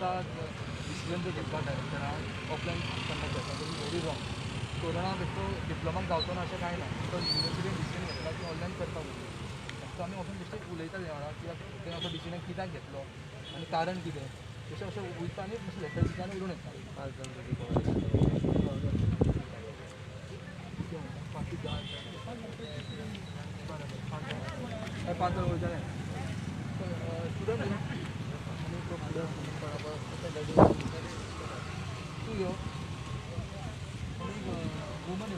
आतां डिसिजन जो घेतला डायरेक्टरान ऑफलायन कंडक्ट करता तो व्हेरी रॉंग. कोरोना बेश्टो डिप्लोमाक जावचो ना अशें कांय ना. तो युनिवर्सिटीन डिसिजन घेतला की ऑनलायन करता म्हणून. सो आमी वचून बेश्टे उलयता तें वांगडा कित्याक तेणें असो डिसिजन कित्याक घेतलो आनी कारण कितें तशें अशें वयता आनी मातशें लेटर दिता आनी उलोवन येता. 5 जाण 5 जाण वयताले स्टुडंट तूं यो woman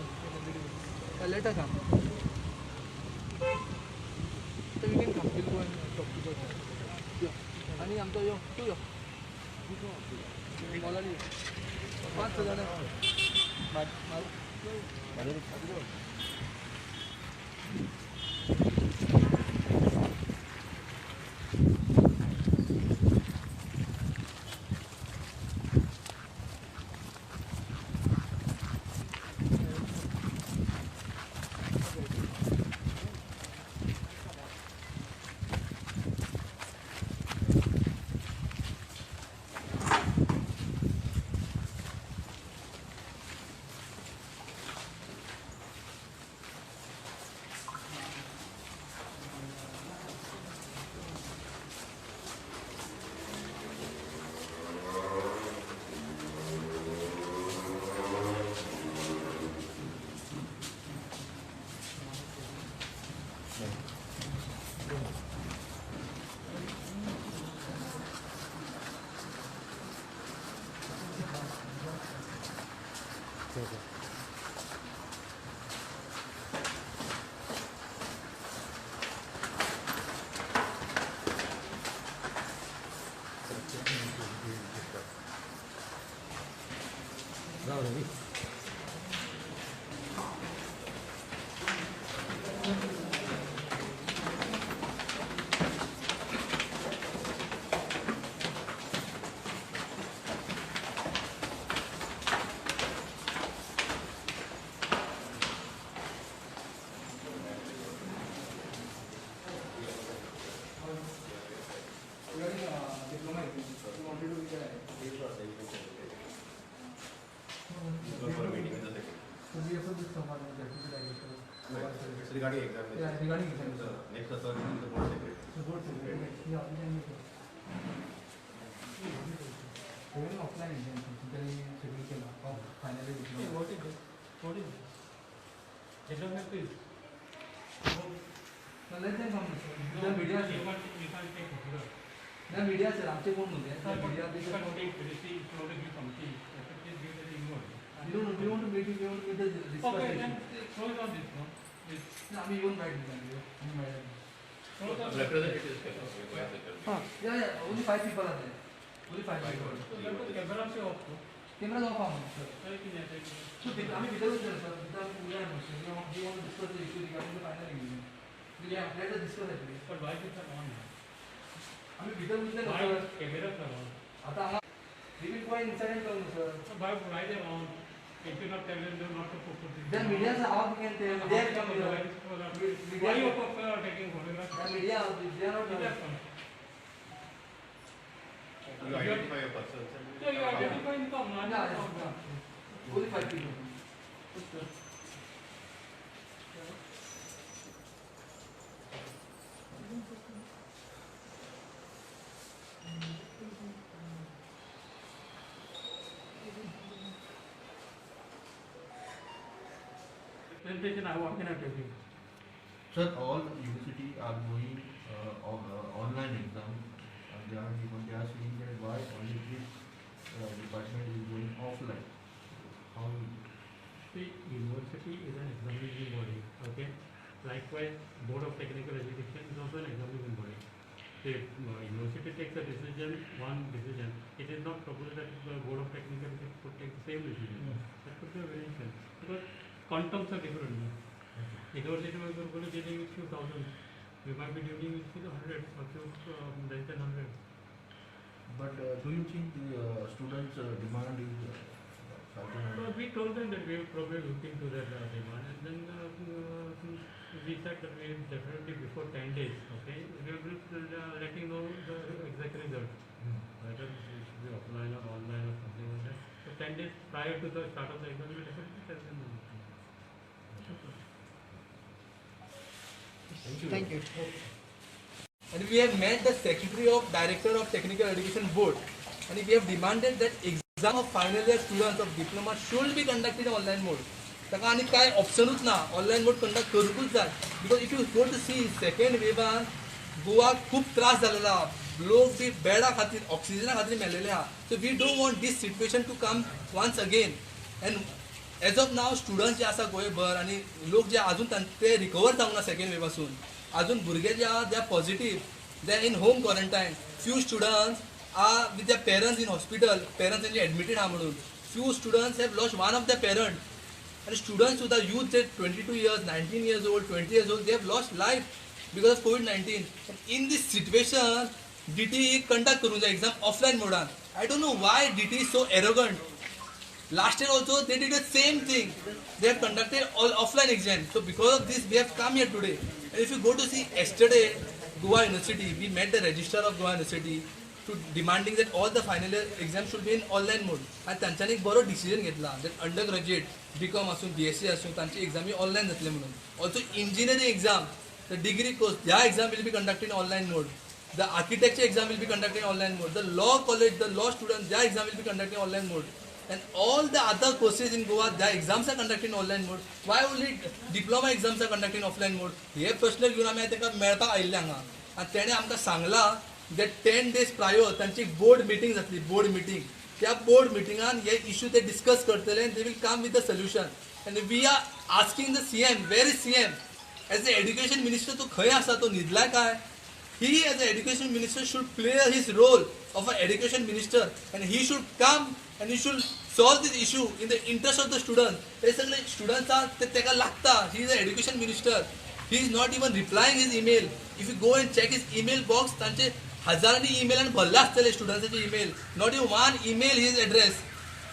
letter come. So you can come, we'll go and talk to her. आनी आमचो यो तूं यो मॉलाली 5 जाण. It's regarding examination. Yeah, regarding examination. The next authority is the board secretary. The board secretary. Yeah, we can meet. Even offline examination, then schedule केला finally. What is it? What is it? Gentlemen, please. No, let them come. The media. You can't take photograph. The media sir, आमचे कोण न्हू ते. The media. You can't take receipt, you something. Please give the invoice. We want to meet you. We want to meet the discuss. Okay, then close on this one. आम्ही येऊन bite दिता. Representatives. Yeah, yeah, only 5 people are there. Only 5 people. Camera Se off. Camera off आहा sir. So आम्ही भितर वचले sir. भितर आमी उलया मातशें. We want to discuss the issue regarding the final exam. Yeah, let us discuss actually. But why is it on? आम्ही भितर वचले sir. Camera sir on. आता हांगा we will go inside and talk sir. So why they on? If you not tell them not to put this. Then media sir, how we can tell? They are coming. Why you are taking photograph? The media, they are not. You identify your person. So you identify in come. Yeah, yeah. Only 5 people. Presentation, what can I tell you? Sir, all university are going online exam. They are given, they are saying that why only this department is going offline. How? See, university is an examination body. Okay. Likewise, Board of Technical Education is also an examination body. If university takes a decision, one decision, it is not proposed that the Board of Technical Education could take the same decision. Mm. That could be a variation because quantums are different. Okay. University we are going to dealing with few thousands. We might be dealing with few hundreds or few less than hundreds. But do you think the students' demand is So we told them that we will probably look into that demand, and then we said that we will definitely before 10 days, okay, we will be letting know the exact result. Whether it should be 10 days prior to the start of the exam, we will definitely tell them. Thank you. Thank you. And we have met the Secretary of Director of Technical Education Board, and we have demanded that exam of final year students of diploma should be conducted in online mode. ताका आनी कांय ऑप्शनूच ना, online मोड conduct करूंकूच जाय. Because if you go to see second Viviana Goa खूब त्रास जालेलो आहा, लोक बी बेडा खातीर ऑक्सिजना खातीर मेलेले आहा. So we don't want this situation to come once again. And as of now students जे आसा गोंयभर आनी लोक जे आजून ते रिकवर जावंक ना सेकेंड वेवासून, आजून भुरगे जे आहा they are positive, they are in home quarantine. Few students are with their parents in hospital, parents तेंचे एडमिटेड आहा म्हणून. Few students have lost one of the parent. आनी स्टुडंट्स सुद्दां youth J 22 years, 19 years old, 20 years old, they have lost life because of COVID-19. In this situation DTE conduct करूंक जाय exam offline मोडान. I don't know why DTE so arrogant. Last year also they did the same thing. They have conducted all offline exam. So because of this we have come here today. And if you go to see yesterday Goa University, we met the registrar of Goa University to demanding that all the final year exam should be in online mode. आनी तांच्यांनी एक बरो decision घेतला that under graduate BCom आसूं BSc आसूं तांची एक्झामी online जातले म्हणून. Also engineering exam, the degree course, ह्या exam will be conducted in online mode. The architecture exam will be conducted in online mode. The law college, the law students, their exam will be conducted in online mode. And all the other courses in Goa, their exams are conducted in online mode. Why only diploma exams are conducted in offline mode? हे प्रश्न घेवन आमी ताका मेळपाक आयिल्ले हांगा. आनी तेणें आमकां सांगलां that 10 days prior तांची एक बोर्ड मिटींग जातली, बोर्ड मिटींग. त्या बोर्ड मिटिंगान हे इशू ते डिस्कस करतले and they will come with the solution. And we are asking the CM, where is CM? As a education minister तो खंय आसा, तो न्हिदला काय? He as an education minister should play his role of an education minister, and he should come and he should solve this issue in the interest of the students. ते सगळे students are ते तेका लागता. He is an education minister. He is not even replying his email. If you go and check his email box, तांचे हजारांनी ईमेलान भरले आसतले स्टुडंट्साचे email. Not even one email his address.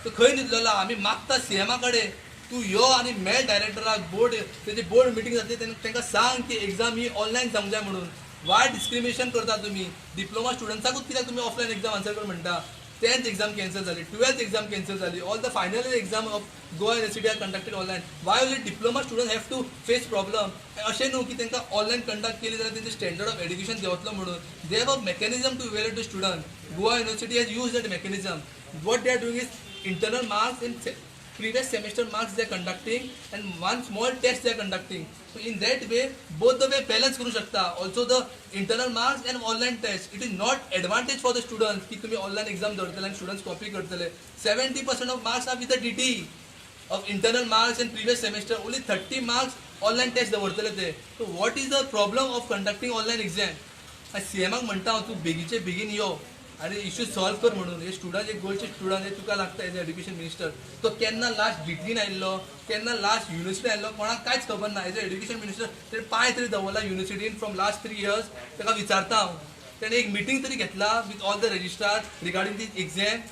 तो खंय न्हिदलेलो? आमी मागता सीएमा कडेन तूं यो आनी मेळ डायरेक्टराक, बोर्ड तेजी बोर्ड मिटींग जातली तेंकां सांग की एक्झाम ही ऑनलायन जावंक जाय म्हणून. वाय डिस्क्रिमिनेशन करता तुमी? डिप्लोमा स्टुडंट्साकूच कित्याक तुमी ऑफलायन एक्झाम आन्सर कर म्हणटा? 10th exam cancel जाली, 12th exam cancel जाली, all the final year exam of Goa University are conducted online. Why only diploma student have to face problem? अशें न्हू की तांकां ऑनलायन कंडक्ट केली जाल्यार तेंचे स्टँडर्ड ऑफ एड्युकेशन देंवतलो म्हणून. They have a mechanism to evaluate the student. Goa University has use that mechanism. What they are doing is internal marks and previous semester marks they are conducting and one small test they are conducting. So in that way both the way balance करू शकता, also the internal marks and online test. It is not advantage for the students की तुम्ही online exam दवरतले आनी students copy करतले. 70% of marks are with the DTE of internal marks and previous semester. Only 30 marks online test दवरतले ते. So what is the problem of conducting online exam? आनी सीएमाक म्हणटा हांव, तूं बेगीचे बेगीन यो आनी इश्यू सॉल्व कर म्हणून. हे स्टुडंट एक गोंयचे स्टुडंट हे तुका लागता एज एड्युकेशन मिनिस्टर. तो केन्ना लास्ट डिग्रीन आयिल्लो, केन्ना लास्ट युनिवर्सिटी आयिल्लो कोणाक कांयच खबर ना. एज अ एड्युकेशन मिनिस्टर तेणें पांय तरी दवरला युनिवर्सिटीन फ्रॉम लास्ट 3 years. ताका विचारता हांव, तेणें एक मिटींग तरी घेतला with all the registrar regarding this exam?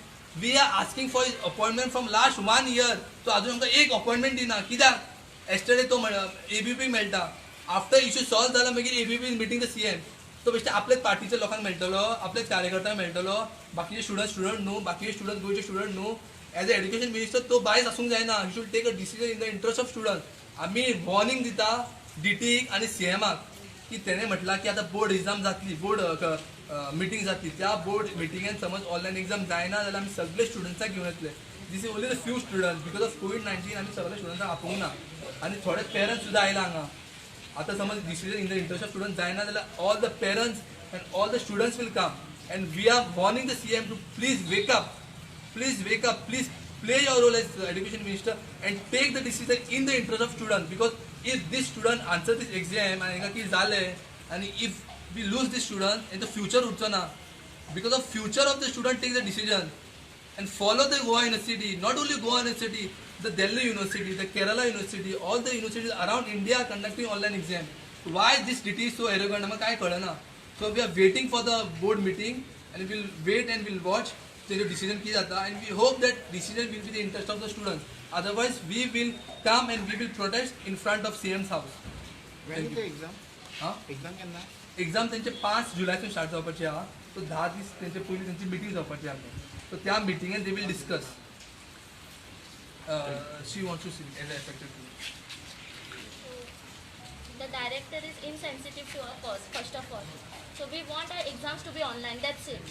We are asking for his appointment from last 1 year. तो आजून आमकां एक अपॉयंटमेंट दिना कित्याक? येस्टरडे तो एबीपी मेळटा, आफ्टर इश्यू सॉल्व जाला मागीर ABP meeting the CM. तो बेश्टे आपल्याच पार्टीच्या लोकांक मेळटलो, आपल्याच कार्यकर्त्यांक मेळटलो, बाकीचे स्टुडंट न्हू, बाकीचे स्टुडंट गोंयचे स्टुडंट न्हू. एज अ एड्युकेशन मिनिस्टर तो बायस आसूंक जायना. He should take a decision in the interest of student. आमी वॉर्निंग दिता डीटीईक आनी सीएमाक की तेणें म्हटलां की आतां बोर्ड एक्झाम जातली, बोर्ड मिटींग जातली, त्या बोर्ड मिटिंगेन समज ऑनलायन एक्झाम जायना जाल्यार आमी सगळे स्टुडंट्सांक घेवन येतले. This is only the few students because of COVID-19 आमी सगळे स्टुडंट्सांक आपोवंक ना आनी थोडे पेरंट्स सुद्दां आयला हांगा. आतां समज decision in the interest of student जायना जाल्यार all the parents and all the students will come. And we are warning the CM to please wake up, please wake up, please play your role as education minister and take the decision in the interest of student. Because if this student answer this exam आनी हांकां कितें जालें आनी if we lose this student in the future उरचो ना. Because of future of the student take the decision and follow the Goa University. Not only Goa University, the Delhi University, the Kerala University, all the universities around India are conducting online exam. Why this DTE is so arrogant? आमकां कांय कळना. So we are waiting for the board meeting and we'll wait and we'll watch तेजो decision कितें जाता, and we hope that decision will be the interest of the students. Otherwise we will come and we will protest in front of CM's house. When is the exam? हां, exam केन्ना? Exam तेंचे 5 जुलयासून start जावपाची आहा. So 10 दीस तेंचे पयलीं तेंची meeting जावपाची आहा. सो त्या मिटिंगेन they will discuss. She wants to see as a affected. The director is insensitive to our cause, first of all. So we want our exams to be online, that's it.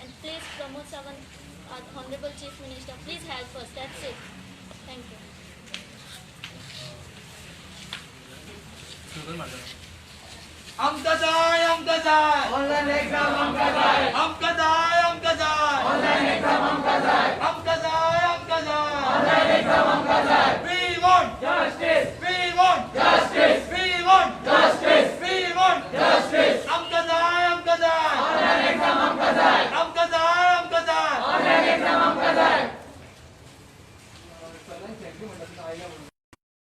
And please, Pramod Sawant, our Honorable Chief Minister, please help us, that's it. Thank you. Slogan मारता. आमकां जाय, आमकां जाय online exam, आमकां जाय, आमकां जाय, आमकां जाय ऑनलायन एक्झाम, आमकां जाय, आमकां जाय, आमकां जाय ऑनलायन एक्झाम, आमकां जाय. We want justice, we want justice.